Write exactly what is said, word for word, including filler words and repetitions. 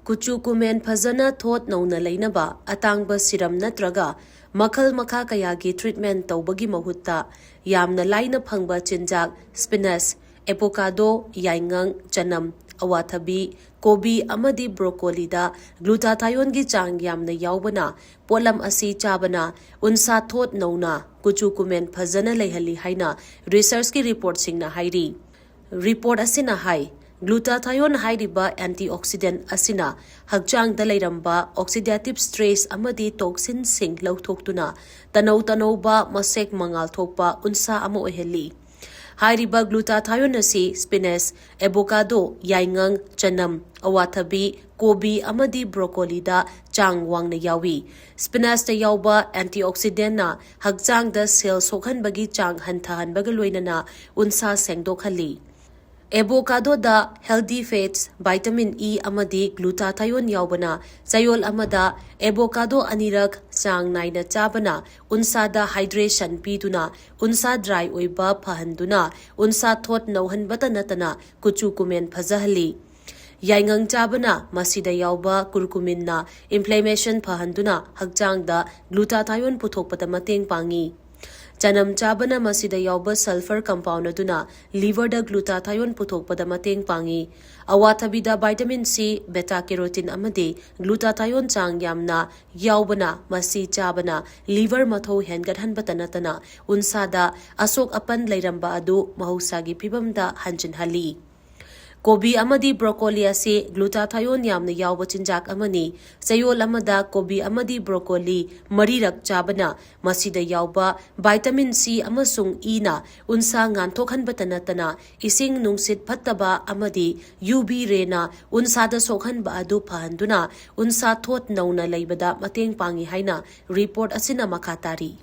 ꯀꯨꯆꯨ ꯀꯨꯃꯦꯟ ꯐꯖꯅ ꯊꯣꯠ ꯅꯧꯅ ꯂꯩꯅꯕ ꯑꯇꯥꯡꯕ ꯁꯤꯔꯝ ꯅꯠꯇ꯭ꯔꯒ ꯃꯈꯜ ꯃꯈꯥ ꯀꯌꯥꯒꯤ ꯇ꯭ꯔꯤꯠꯃꯦꯟ ꯇꯧꯕꯒꯤ ꯃꯍꯨꯠꯇ ꯌꯥꯝꯅ ꯂꯥꯏꯅ ꯐꯪꯕ ꯆꯤꯟꯖꯥꯛ ꯁ꯭ꯄꯤꯅꯁ, ꯑꯦꯕꯣꯀꯥꯗꯣ, ꯌꯥꯏꯉꯪ, ꯆꯅꯝ, ꯑꯋꯥꯊꯕꯤ, ꯀꯣꯕꯤ ꯑꯃꯗꯤ ꯕ꯭ꯔꯣꯀꯣꯂꯤꯗ ꯒ꯭ꯂꯨꯇꯥꯊꯥꯏꯌꯣꯟꯒꯤ ꯆꯥꯡ ꯌꯥꯝꯅ ꯌꯥꯎꯕꯅ ꯄꯣꯠꯂꯝ ꯑꯁꯤ ꯆꯥꯕꯅ ꯎꯟꯁꯥ ꯊꯣꯠ ꯅꯧꯅ ꯀꯨꯆꯨ ꯀꯨꯃꯦꯟ ꯐꯖꯅ ꯂꯩꯍꯜꯂꯤ ꯍꯥꯏꯅ ꯔꯤꯁꯔꯆꯀꯤ ꯔꯤꯄꯣꯔꯠꯁꯤꯡꯅ ꯍꯥꯏꯔꯤ꯫ ꯔꯤꯄꯣꯔꯠ ꯑꯁꯤꯅ ꯍꯥꯏ, ꯒ꯭ꯂꯨꯇꯥꯊꯥꯏꯌꯣꯟ ꯍꯥꯏꯔꯤꯕ ꯑꯦꯟꯇꯤꯑꯣꯛꯁꯤꯗꯦꯟ ꯑꯁꯤꯅ ꯍꯛꯆꯥꯡꯗ ꯂꯩꯔꯝꯕ ꯑꯣꯛꯁꯤꯗꯦꯇꯤꯚ ꯁ꯭ꯇ꯭ꯔꯦꯁ ꯑꯃꯗꯤ ꯇꯣꯛꯁꯤꯟꯁꯤꯡ ꯂꯧꯊꯣꯛꯇꯨꯅ ꯇꯅꯧ ꯇꯅꯧꯕ ꯃꯁꯦꯛ ꯃꯉꯥꯜ ꯊꯣꯛꯄ ꯎꯟꯁꯥ ꯑꯃ ꯑꯣꯏꯍꯜꯂꯤ꯫ ꯍꯥꯏꯔꯤꯕ ꯒ꯭ꯂꯨꯇꯥꯊꯥꯏꯌꯣꯟ ꯑꯁꯤ ꯁ꯭ꯄꯤꯅꯁ, ꯑꯦꯕꯣꯀꯥꯗꯣ, ꯌꯥꯏꯉꯪ, ꯆꯅꯝ, ꯑꯋꯥꯊꯕꯤ, ꯀꯣꯕꯤ ꯑꯃꯗꯤ ꯕ꯭ꯔꯣꯀꯣꯂꯤꯗ ꯆꯥꯡ ꯋꯥꯡꯅ ꯌꯥꯎꯏ꯫ ꯁ꯭ꯄꯤꯅꯁꯇ ꯌꯥꯎꯕ ꯑꯦꯟꯇꯤꯑꯣꯛꯁꯤꯗꯦꯟꯅ ꯍꯛꯆꯥꯡꯗ ꯁꯦꯜ ꯁꯣꯛꯍꯟꯕꯒꯤ ꯆꯥꯡ ꯍꯟꯊꯍꯟꯕꯒ ꯂꯣꯏꯅꯅ ꯎꯟꯁꯥ ꯁꯦꯡꯗꯣꯛꯍꯜꯂꯤ꯫ ꯑꯦꯕꯣꯀꯥꯗꯣꯗ ꯍꯦꯜꯗꯤ ꯐꯦꯠꯁ, ꯚꯥꯏꯇꯥꯃꯤꯟ ꯏ ꯑꯃꯗꯤ ꯒ꯭ꯂꯨꯇꯥꯊꯥꯏꯌꯣꯟ ꯌꯥꯎꯕꯅ ꯆꯌꯣꯜ ꯑꯃꯗ ꯑꯦꯕꯣꯀꯥꯗꯣ ꯑꯅꯤꯔꯛ ꯆꯥꯡ ꯅꯥꯏꯅ ꯆꯥꯕꯅ ꯎꯟꯁꯥꯗ ꯍꯥꯏꯗ꯭ꯔꯦꯁꯟ ꯄꯤꯗꯨꯅ ꯎꯟꯁꯥ ꯗ꯭ꯔꯥꯏ ꯑꯣꯏꯕ ꯐꯍꯟꯗꯨꯅ ꯎꯟꯁꯥ ꯊꯣꯠ ꯅꯧꯍꯟꯕꯇ ꯅꯠꯇꯅ ꯀꯨꯆꯨ ꯀꯨꯃꯦꯟ ꯐꯖꯍꯜꯂꯤ꯫ ꯌꯥꯏꯉꯪ ꯆꯥꯕꯅ ꯃꯁꯤꯗ ꯌꯥꯎꯕ ꯀꯨꯔꯀꯨꯃꯤꯟꯅ ꯏꯟꯐ꯭ꯂꯦꯃꯦꯁꯟ ꯐꯍꯟꯗꯨꯅ ꯍꯛꯆꯥꯡꯗ ꯒ꯭ꯂꯨꯇꯥꯊꯥꯏꯌꯣꯟ ꯄꯨꯊꯣꯛꯄꯗ ꯃꯇꯦꯡ ꯄꯥꯡꯏ꯫ ꯆꯅꯝ ꯆꯥꯕꯅ ꯃꯁꯤꯗ ꯌꯥꯎꯕ ꯁꯜꯐꯔ ꯀꯝꯄꯥꯎꯟ ꯑꯗꯨꯅ ꯂꯤꯚꯔꯗ ꯒ꯭ꯂꯨꯇꯥꯊꯥꯏꯌꯣꯟ ꯄꯨꯊꯣꯛꯄꯗ ꯃꯇꯦꯡ ꯄꯥꯡꯏ꯫ ꯑꯋꯥꯊꯕꯤꯗ ꯚꯥꯏꯇꯥꯃꯤꯟ ꯁꯤ, ꯕꯦꯇꯥ ꯀꯦꯔꯣꯇꯤꯟ ꯑꯃꯗꯤ ꯒ꯭ꯂꯨꯇꯥꯊꯥꯏꯌꯣꯟ ꯆꯥꯡ ꯌꯥꯝꯅ ꯌꯥꯎꯕꯅ ꯃꯁꯤ ꯆꯥꯕꯅ ꯂꯤꯚꯔ ꯃꯊꯧ ꯍꯦꯟꯒꯠꯍꯟꯕꯇ ꯅꯠꯇꯅ ꯎꯟꯁꯥꯗ ꯑꯁꯣꯛ ꯑꯄꯟ ꯂꯩꯔꯝꯕ ꯑꯗꯨ ꯃꯍꯧꯁꯥꯒꯤ ꯐꯤꯕꯝꯗ ꯍꯟꯖꯤꯟꯍꯜꯂꯤ꯫ ꯀꯣꯕꯤ ꯑꯃꯗꯤ ꯕ꯭ꯔꯣꯀꯣꯂꯤ ꯑꯁꯤ ꯒ꯭ꯂꯨꯇꯥꯊꯥꯏꯌꯣꯟ ꯌꯥꯝꯅ ꯌꯥꯎꯕ ꯆꯤꯟꯖꯥꯛ ꯑꯃꯅꯤ꯫ ꯆꯌꯣꯜ ꯑꯃꯗ ꯀꯣꯕꯤ ꯑꯃꯗꯤ ꯕ꯭ꯔꯣꯀꯣꯂꯤ ꯃꯔꯤꯔꯛ ꯆꯥꯕꯅ ꯃꯁꯤꯗ ꯌꯥꯎꯕ ꯚꯥꯏꯇꯥꯃꯤꯟ ꯁꯤ ꯑꯃꯁꯨꯡ ꯏꯅ ꯎꯟꯁꯥ ꯉꯥꯟꯊꯣꯛꯍꯟꯕꯇ ꯅꯠꯇꯅ ꯏꯁꯤꯡ ꯅꯨꯡꯁꯤꯠ ꯐꯠꯇꯕ ꯑꯃꯗꯤ ꯌꯨ ꯚꯤ ꯔꯦꯅ ꯎꯟꯁꯥꯗ ꯁꯣꯛꯍꯟꯕ ꯑꯗꯨ ꯐꯍꯟꯗꯨꯅ ꯎꯟꯁꯥ ꯊꯣꯠ ꯅꯧꯅ ꯂꯩꯕꯗ ꯃꯇꯦꯡ ꯄꯥꯡꯏ ꯍꯥꯏꯅ ꯔꯤꯄꯣꯔꯠ ꯑꯁꯤꯅ ꯃꯈꯥ ꯇꯥꯔꯤ꯫